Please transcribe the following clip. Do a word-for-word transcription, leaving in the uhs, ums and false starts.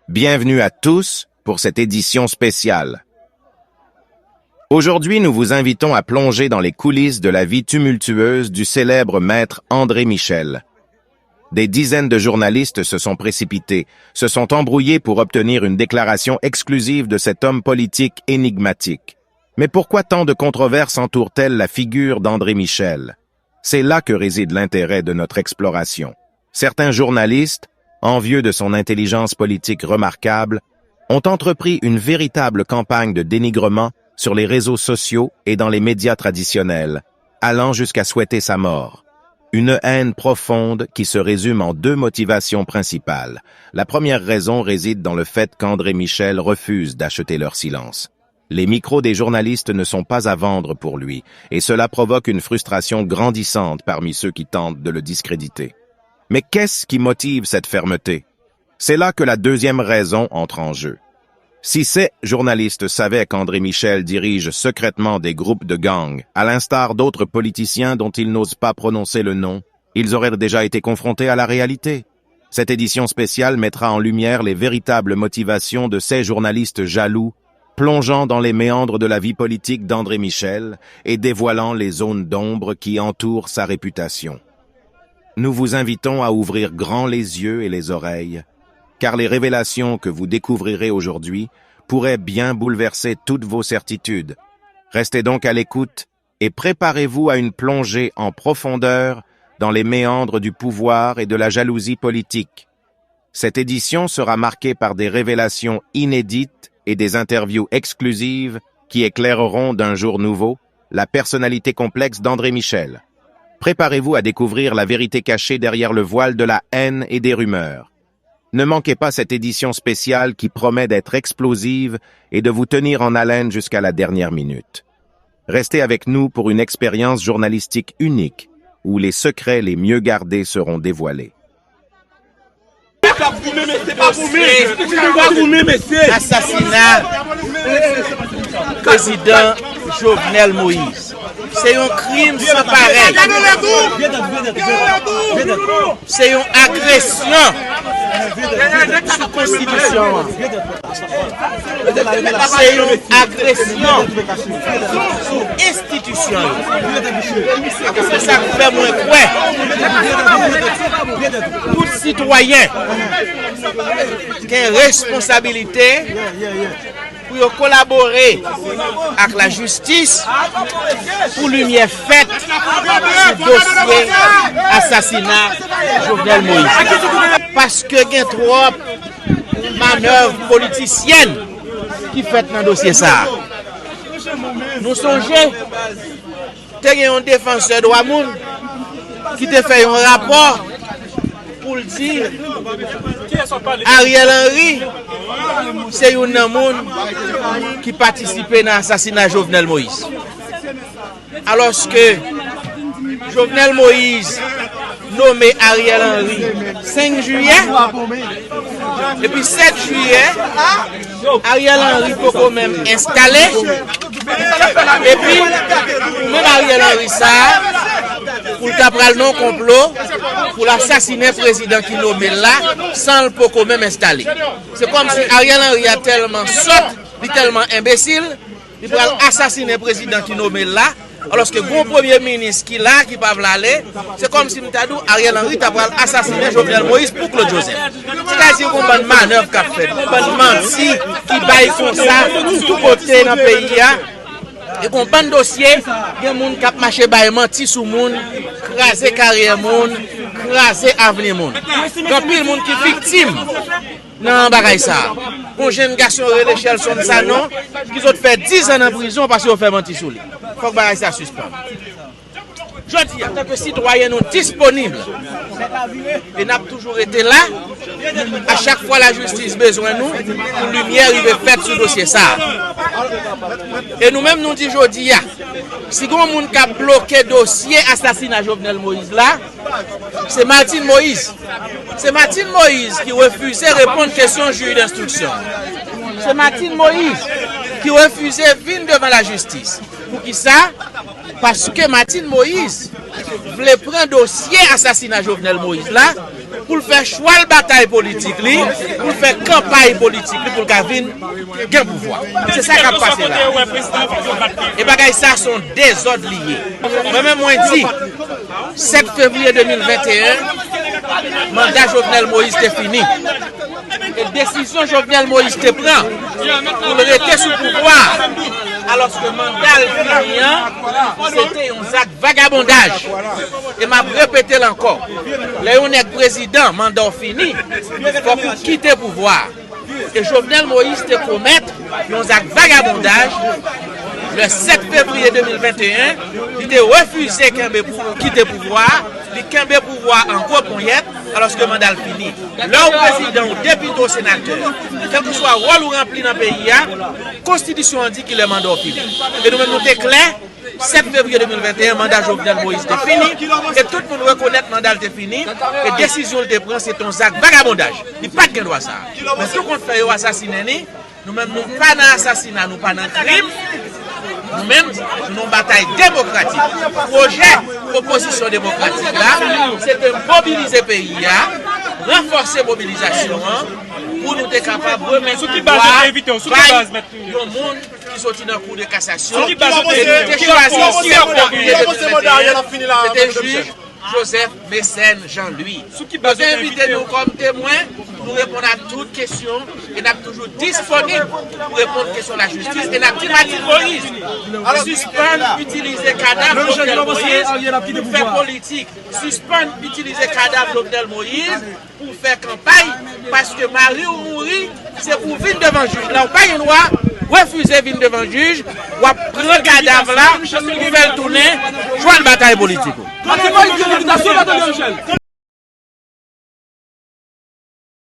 Bienvenue à tous pour cette édition spéciale. Aujourd'hui, nous vous invitons à plonger dans les coulisses de la vie tumultueuse du célèbre maître André Michel. Des dizaines de journalistes se sont précipités, se sont embrouillés pour obtenir une déclaration exclusive de cet homme politique énigmatique. Mais pourquoi tant de controverses entourent-elles la figure d'André Michel? C'est là que réside l'intérêt de notre exploration. Certains journalistes, envieux de son intelligence politique remarquable, ont entrepris une véritable campagne de dénigrement sur les réseaux sociaux et dans les médias traditionnels, allant jusqu'à souhaiter sa mort. Une haine profonde qui se résume en deux motivations principales. La première raison réside dans le fait qu'André Michel refuse d'acheter leur silence. Les micros des journalistes ne sont pas à vendre pour lui, et cela provoque une frustration grandissante parmi ceux qui tentent de le discréditer. Mais qu'est-ce qui motive cette fermeté? C'est là que la deuxième raison entre en jeu. Si ces journalistes savaient qu'André Michel dirige secrètement des groupes de gangs, à l'instar d'autres politiciens dont ils n'osent pas prononcer le nom, ils auraient déjà été confrontés à la réalité. Cette édition spéciale mettra en lumière les véritables motivations de ces journalistes jaloux, plongeant dans les méandres de la vie politique d'André Michel et dévoilant les zones d'ombre qui entourent sa réputation. Nous vous invitons à ouvrir grand les yeux et les oreilles, car les révélations que vous découvrirez aujourd'hui pourraient bien bouleverser toutes vos certitudes. Restez donc à l'écoute et préparez-vous à une plongée en profondeur dans les méandres du pouvoir et de la jalousie politique. Cette édition sera marquée par des révélations inédites et des interviews exclusives qui éclaireront d'un jour nouveau la personnalité complexe d'André Michel. Préparez-vous à découvrir la vérité cachée derrière le voile de la haine et des rumeurs. Ne manquez pas cette édition spéciale qui promet d'être explosive et de vous tenir en haleine jusqu'à la dernière minute. Restez avec nous pour une expérience journalistique unique, où les secrets les mieux gardés seront dévoilés. Asasina prezidan Jovenel Moïse se yon krim san parèy. Se yon agresyon sou konstitisyon an. Se yon agresyon sou enstitisyon yo. Se sa k fè mwen kwè tout sitwayen gen responsabilite pou yo kolabore ak lajistis pou limyè fèt sou dosye asasina Jovenel Moïse. Paske gen twòp manèv politisyèn ki fèt nan dosye sa a. Nou sonje te gen yon defansè dwa moun ki te fè yon rapò pou l di Ariel Henry se youn nan moun ki patisipe nan asasina Jovenel Moïse. Alòske Jovenel Moïse nome Ariel Henry senk jiyè, epi sèt jiyè, Ariel Henry poko menm enstale, epi pou menm Ariel Henry sa a, pou l ta pral nan konplo pou l asasinen prezidan ki nome l la, san l poko menm enstale. Se kòmsi Ariel Henry a tèlman sòt, li tèlman enbesil, li pral asasinen prezidan ki nome l la, alòske gon premye minis ki la ki pa vle ale. Se kòmsi m ta di w Ariel Henry ta pral asasinen Jovenel Moïse pou Claude Joseph. Sètadi gon bann manèv k ap fèt, gon bann manti ki bay konsa tout kote nan peyi a. E gon bann dosye, gen moun k ap mache bay manti sou moun, kraze karyè moun, kraze avni moun. Gen anpil moun ki viktim nan bagay sa a. Gon jenn gason rele Shelson Sanon ki sot fè diz an nan prizon paske yo fè manti sou li. Fòk bagay sa sispann. Jodi a, antanke sitwayen, nou disponib e n ap toujou rete la. A chak fwa lajistis bezwen nou pou limyè rive fèt sou dosye sa a. E nou menm nou di jodi a, si gon moun k ap bloke dosye asasina Jovenel Moïse la, se Martine Moïse. Se Martine Moïse ki refize reponn kesyon jij denstriksyon. Se Martine Moïse ki refize vin devan lajistis. Poukisa? Paske Martine Moïse vle pran dosye asasina Jovenel Moïse la pou l fè chwal batay politik li, pou l fè kanpay politik li, pou l ka vin gen pouvwa. Se sa k ap pase la. E bagay sa se yon dezòd li ye. Mwen menm mwen di, sèt fevriye de mil venteyen, manda Jovenel Moïse te fini. E desizyon Jovenel Moïse te pran pou l rete sou pouvwa a, alòske manda l fini an, se te yon zak vagabondaj. E m ap repete l ankò. Lè yon nèg prezidan, manda w fini, fòk ou kite pouvwa a. E Jovenel Moïse te komèt yon zak vagabondaj le sèt fevriye de mil venteyen, li te refize kenbe pou, kite pouvwa a, li kenbe pouvwa a an gwo ponyèt, alòske manda l fini. Lè w prezidan, w depite, w senatè, kèlkeswa wòl ou ranpli nan peyi a, konstitisyon an di kilè manda w fini. E nou menm nou te klè, sèt fevriye de mil venteyen, manda Jovenel Moïse te fini, e tout moun rekonèt manda l te fini, e desizyon l te pran, se te yon zak vagabondaj. Li pa t gen dwa sa. Men sou kont fè yo asasinen li, nou menm nou pa nan asasina, nou pa nan krim. Nou menm, nou nan yon batay demokratik. Pwojè opozisyon demokratik la, se te mobilize peyi a, ranfòse mobilizasyon an, pou nou te kapab remèt pouvwa bay yon moun ki soti nan kou de kasasyon, e nou te chwazi sèt fevriye de mil venteyen, se te jij Joseph Mécène Jean Louis. Yo te envite nou kòm temwen, nou reponn a tout kesyon, e n ap toujou disponib pou reponn kesyon lajistis, e n ap di Martine Moïse, sispann itilize kadav Jovenel Moïse pou fè politik, sispann itilize kadav Jovenel Moïse pou fè kanpay, paske mari w mouri, se pou w vin devan jij la, ou pa gen dwa refize vin devan jij, w ap pran kadav la pou fè l tounen chwal batay politik ou.